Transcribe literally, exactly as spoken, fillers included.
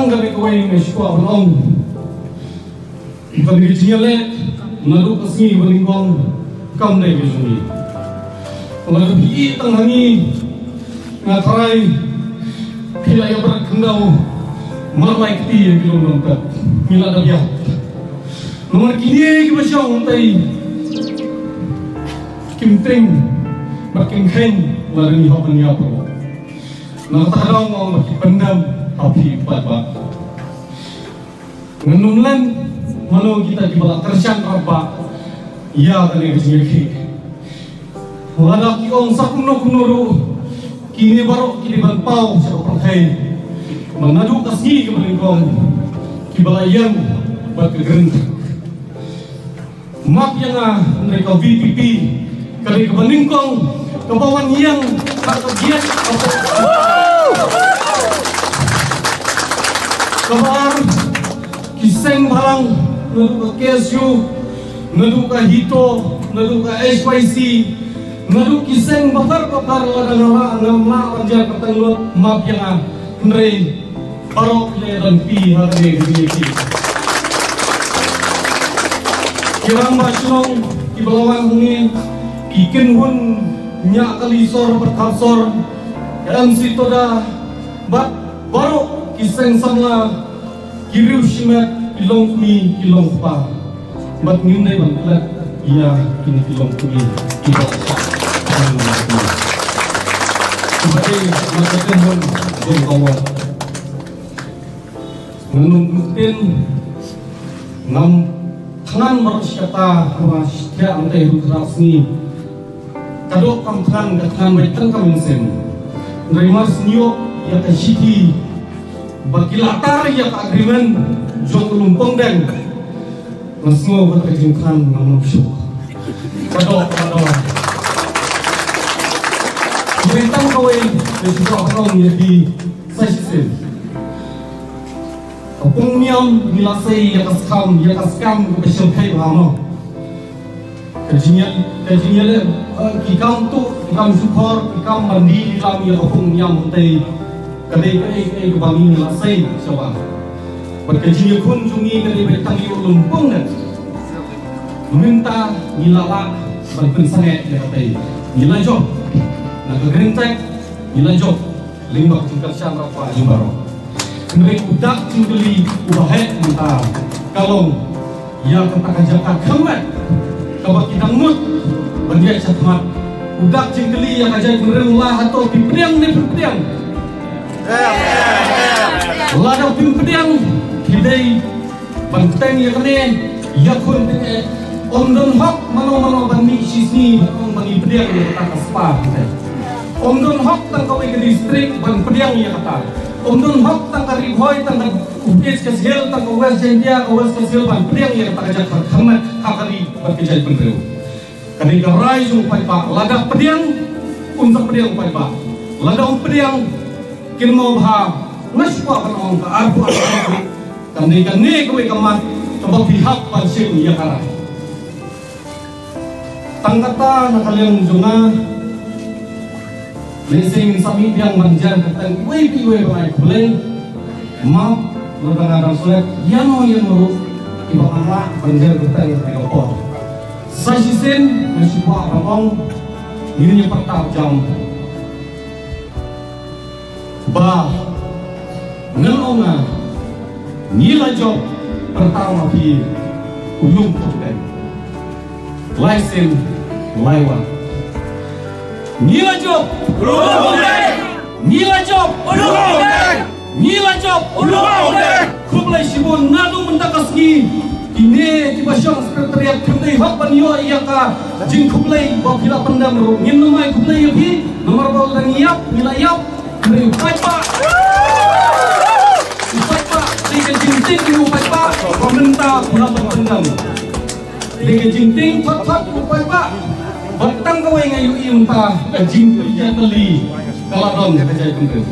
Kane kawei nga shu kwah ban ong, kane ka jingïaleh naduh ka sngi ba nyngkong kam dei ka jong ngi. Lada phi ïohi tang ha ngi, nga tharai phi la ïa bret khyndew mar lai kti ïa ki lum don pep. Ngi la dep ïa, namar kine kiba shong tei kim tieng bad kim kheiñ lada ngi hap ban ïap ruh. Na kata ka daw nga ong ba ki pyndem ha phi paidbah. Ngan ym len mano kita kiba la kyrshan paidbah ïa kane ka jingïakhih. Lada ki ong sa kumno kumno ruh, kine baroh ki dei ban paw sha ka pyrthei ba naduh ka sngi kaba nyngkong kiba la ïeng bad ka Green Tech. Map ïa nga, hynrei ka V P P ka dei kaba nyngkong kaba wan ïeng ha ka biang. Kaba ar, ki seng bhalang, naduh ka K S U, naduh ka HITO, naduh ka H Y C, naduh ki seng bapher bapher, lada nga lah ngam lah ban jer kyrteng lut, map ïa nga, hynrei baroh ki la ïadonpi ha kane ka jingïakhih. Ki rangbah shnong kiba la wan hangne, ki kynhun ñiah kali sor bad thap sor, ka M C Toda bad baroh ki seng samla, ki riew shimet, ki longkmie, ki longkpa. Bad ngim dei ban klet ïa kine ki longkmie kiba la shah. Kiba dei na ka kynhun jong ka ward. Ngan ym ktien, ngam thngan baroh shi katta, haba shi thiah hangtei ruh ka sngi. Ka doh kam thngan, ka thngan beit tang ka mynsiem. Hynrei mar shu ïoh ïa ka shithi ba ki la tar ïa ka agreement jong u Lumpongdeng, nga sngew kata ka jingthngan ngam nym shuh. Ka doh, ka doh. Hynrei tang kawei nga shu kwah ban ong ïa phi sa shisien. Ka pung niam ngi la sei ïa ka skam, ïa ka skam kaba shyrkhei bha mo. Ka jingïa, ka jingïaleh, eh, ki kam tuh, ki kam shukor, ki kam ban die die lam ïa ka pung niam hangtei. Ka dei kaei kaei kaba ngi la sei shabar. Bad ka jingïakhun jong ngi ka dei beit tang ïa u Lumpongdeng. Mynta ngi la lah ban pynsangeh ïa katei. Ngi la jop na ka Green Tech, ngi la jop lyngba ka jingkyrshan rangbah jong baroh. Hynrei u dak jingkylli uba heh mynta ka long ïa kata ka jaka khmat kaba ki dang mut ban ïaid shakhmat. U dak jingkylli ïa ka jaitbynriew, la hato phi pdiang ne phim pdiang? Lada phim pdiang, phi dei ban teng ïa kane, ïakhun teng eh. Ym don hok mano mano ban mih shisngi ban ong ba ngi pdiang ïa kata ka spah te. Ym don hok tang kawei ka district ban pdiang ïa kata. Ym don hok tang ka Ri Bhoi, tang ka East Khasi Hills, tang ka West Jaintia, ka West Khasi Hills ban pdiang ïa kata ka jaka khmat ha ka ri bad ka jaitbynriew. Ka dei ka rai jong u paidbah, lada pdiang, un sa pdiang u paidbah. Lada um pdiang, kynmaw bha, nga shu kwah ban ong ka arphew arphew. Kan dei kane kawei ka mat kaba phi hap ban shim ïa ka rai. Tang kata na ka liang jong nga, lehse ngin sa mih biang ban jer kyrteng iwei pa iwei ba ngi ai khublei. Map, lada nga dang shu leh ïano ïano ruh kiba ngan lah ban jer kyrteng ha kane ka por. Sa shisien nga shu kwah ban ong, ngin ïa pyrta jam ba ngan ong nga, ngi la jop, pyrta ma phi, u Lumpongdeng. Lai sien, lai wan. Ngi la jop, u Lumpongdeng. Ngi la jop, u Lumpongdeng. Ngi la jop, u Lumpongdeng. Khublei shibun, naduh mynta ka sngi, kine kiba shong secretariat kim dei hok ban ïoh ïa ka jingkhublei ba phi la pyndem ruh. Ngin nym ai khublei ïa phi namar ba lada ngi ïap, ngi la ïap. Hynrei u paidbah, u paidbah, dei ka jingtieng u paidbah ba mynta phi la pyndem. Dei ka jingtieng thot thot u paidbah. Bad tang kawei nga ïohi mynta ka jingïatylli ka la don ha ka jaitbynriew.